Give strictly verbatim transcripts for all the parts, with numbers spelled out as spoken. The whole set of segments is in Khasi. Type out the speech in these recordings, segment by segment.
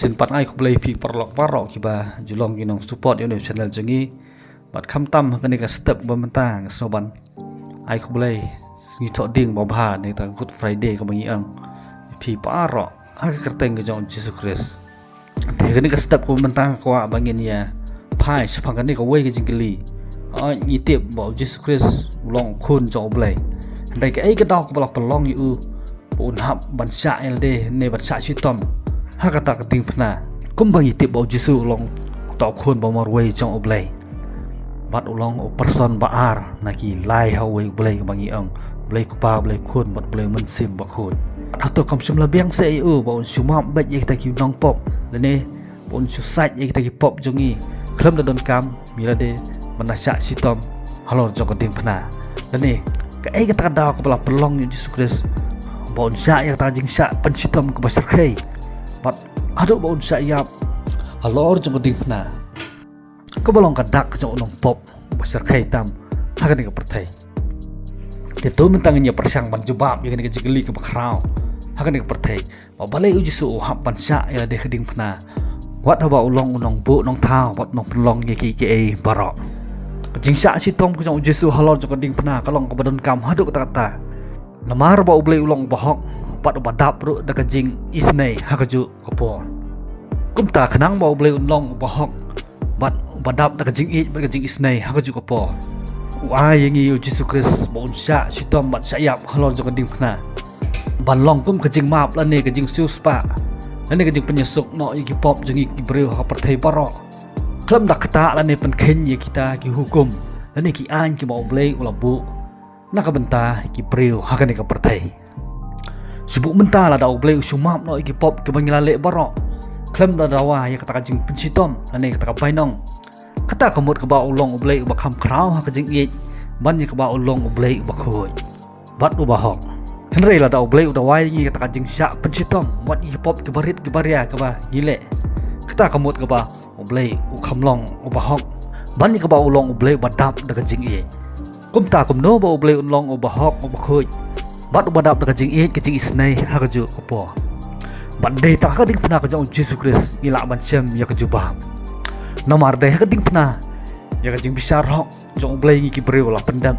Sngewbha ai khublei phi paralok paralok kiba ju long ki nong support ïa une u channel jong ngi. Bad khamtam ha kane ka step ba mynta nga sngewbha ai khublei, sngi thoh ding ba bha ne ta Good Friday kaba ngi ong phi paralok ha ka kyrteng ka jong Jisu Khrist. Te kane ka step kaba mynta nga kwah ba ngin ïa phai shaphang kane kawei ka jingkylli. Ngi tip ba u Jisu Khrist u long u khun jong u Blei. Hynrei kaei ka daw kaba la pynlong ïa u ba un hap ban shah ïalade ne ban shah shitom ha kata ka diengphna? Kumba ngi tip ba u Jisu u long uta u khun ba marwei jong u Blei. Bad u long u person ba ar na ki lai ha uwei u Blei kaba ngi ong Blei Kpa, Blei Khun bad Blei Mynsiem Bakhuid. Hato kam shym la biang seh ïa u ba un shu map beit ïa kita ki nongpop lane ba un shu sait ïa kita ki pop jong ngi khlem da donkam ïalade ban da shah shitom halor jong ka diengphna? Lane kaei kata ka daw kaba la pynlong ïa u Jisu Khrist ba un shah ïa kata ka jingshah pynshitom kaba shyrkhei bad haduh ba un shah ïap halor jong ka diengphna kaba long ka dak jong u nongpop ba shyrkhei tam ha kane ka pyrthei? Te to mynta ngin ïa pyrshang ban jubab ïa kane ka jingkylli kaba khraw ha kane ka pyrthei, ba balei u Jisu u hap ban shah ïalade ha ka diengphna wat haba u long u nongbuh nongthaw bad nongpynlong ïa kiei kiei baroh. Ka jingshah shitom ka jong u Jisu halor jong ka diengphna ka long kaba donkam haduh katta katta. Namar ba u Blei u long uba hok bad uba dap ruh da ka jingisynei ha kajuh ka por. Kumta khnang ba u Blei un long uba hok bad uba dap da ka jingïeit bad ka jingisynei ha kajuh ka por, u ai ïa ngi u Jisu Khrist ba un shah shitom bad shah ïap halor jong ka diengphna ban long kum ka jingmap lane ka jingsiewspah lane ka jingpynïasuk noh ïa ki pop jong ngi ki briew ha ka pyrthei baroh. Khlem da ktah lane pynkheiñ ïa kita ki hukum lane ki aiñ kiba u Blei u la buh na ka bynta ki briew ha kane ka pyrthei. Shu buh mynta lada u Blei u shu map noh ïa ki pop kiba ngi la leh baroh khlem da dawa ïa kata ka jingpynshitom lane kata ka bainong, kata ka mut kaba u long u Blei uba kham khraw ha ka jingïeit ban ïa kaba u long u Blei uba khuid bad uba hok. Hynrei lada u Blei u dawa ïa ngi kata ka jingshah pynshitom wat ïa ki pop kiba rit kiba ria kiba ngi leh, kata ka mut kaba u Blei u kham long uba hok ban ïa kaba u long u Blei uba dap da ka jingïeit. Kumta kumno ba u Blei un long uba hok uba khuid bad uba dap da ka jingïeit ka jingisynei ha kajuh ka por? Bad dei tang ha ka diengphna ka jong u Jisu Khrist ngi lah ban shem ïa ka jubab. Namar dei ha ka diengphna ïa ka jingbishar hok jong u Blei ngi ki briew la pyndep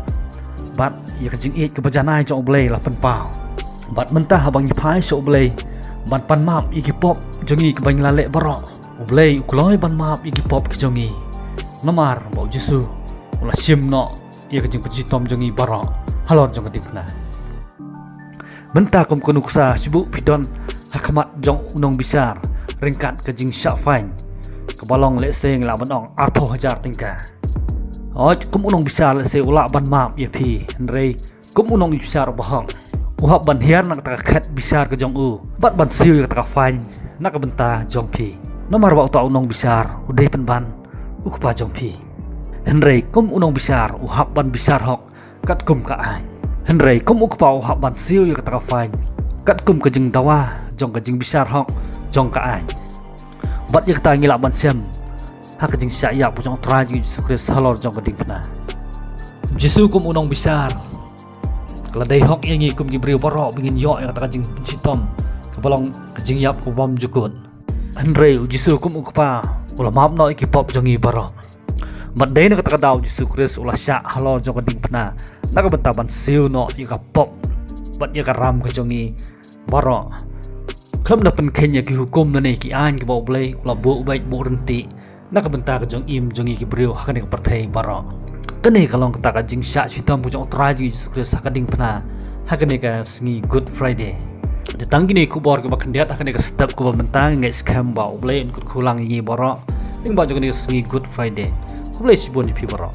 bad ïa ka jingïeit kaba janai jong u Blei la pynpaw. Bad mynta haba ngi phai sha u Blei ban pan map ïa ki pop jong ngi kiba ngi la leh baroh, u Blei u kloi ban map ïa ki pop ki jong ngi. Namar ba u Jisu u la shim noh ïa ka jingpynshitom jong ngi baroh halor jong ka diengphna. Mynta kum ka nuksa, shu buh phi don ha khmat jong u nongbishar ryngkat ka jingshah fine kaba long lehse ngi lah ban ong arphew hajar tyngka. Hooid, kum u nongbishar lehse u lah ban map ïa phi, hynrei kum u nongbishar uba hok u hap ban hiar na kata ka khet bishar ka jong u bad ban siew ïa kata ka fine na ka bynta jong phi. Namar ba uta u nongbishar u dei pynban u kpa jong phi. Hynrei kum u nongbishar u hap ban bishar hok katkum ka aiñ. Hynrei kum u kpa u hap ban siew ïa kata ka fine katkum ka jingdawa jong ka jingbishar hok jong ka aiñ. Bad ïa kata ngi lah ban shem ha ka jingshah ïap ka jong u Trai jong ngi Jisu Khrist halor jong ka diengphna. Jisu kum u nongbishar ka la dei hok ïa ngi kum ki briew baroh ba ngin ïoh ïa kata ka jingpynshitom kaba long ka jingïap kaba bymjukut. Hynrei u Jisu kum u kpa u la map noh ïa ki pop jong ngi baroh. Bad dei na kata ka daw u Jisu Khrist u la shah halor jong ka diengphna na ka bynta ban siew noh ïa ka pop bad ïa ka ram ka jong ngi baroh. Khlem da pynkheiñ ïa ki hukum lane ki aiñ kiba u Blei u la buh beit ba u ryntih na ka bynta ka jingim jong ngi ki briew ha kane ka pyrthei baroh. Kane ka long kata ka jingshah shitom ka jong u Trai jong ngi Jisu Khrist ha ka diengphna ha kane ka sngi Good Friday. Te tang kine ki khubor kiba khyndiat ha kane ka step kaba mynta, nga ngeit skhem ba u Blei un kyrkhu lang ïa ngi baroh lyngba jong kane ka sngi Good Friday. Khublei shibun ïa phi baroh.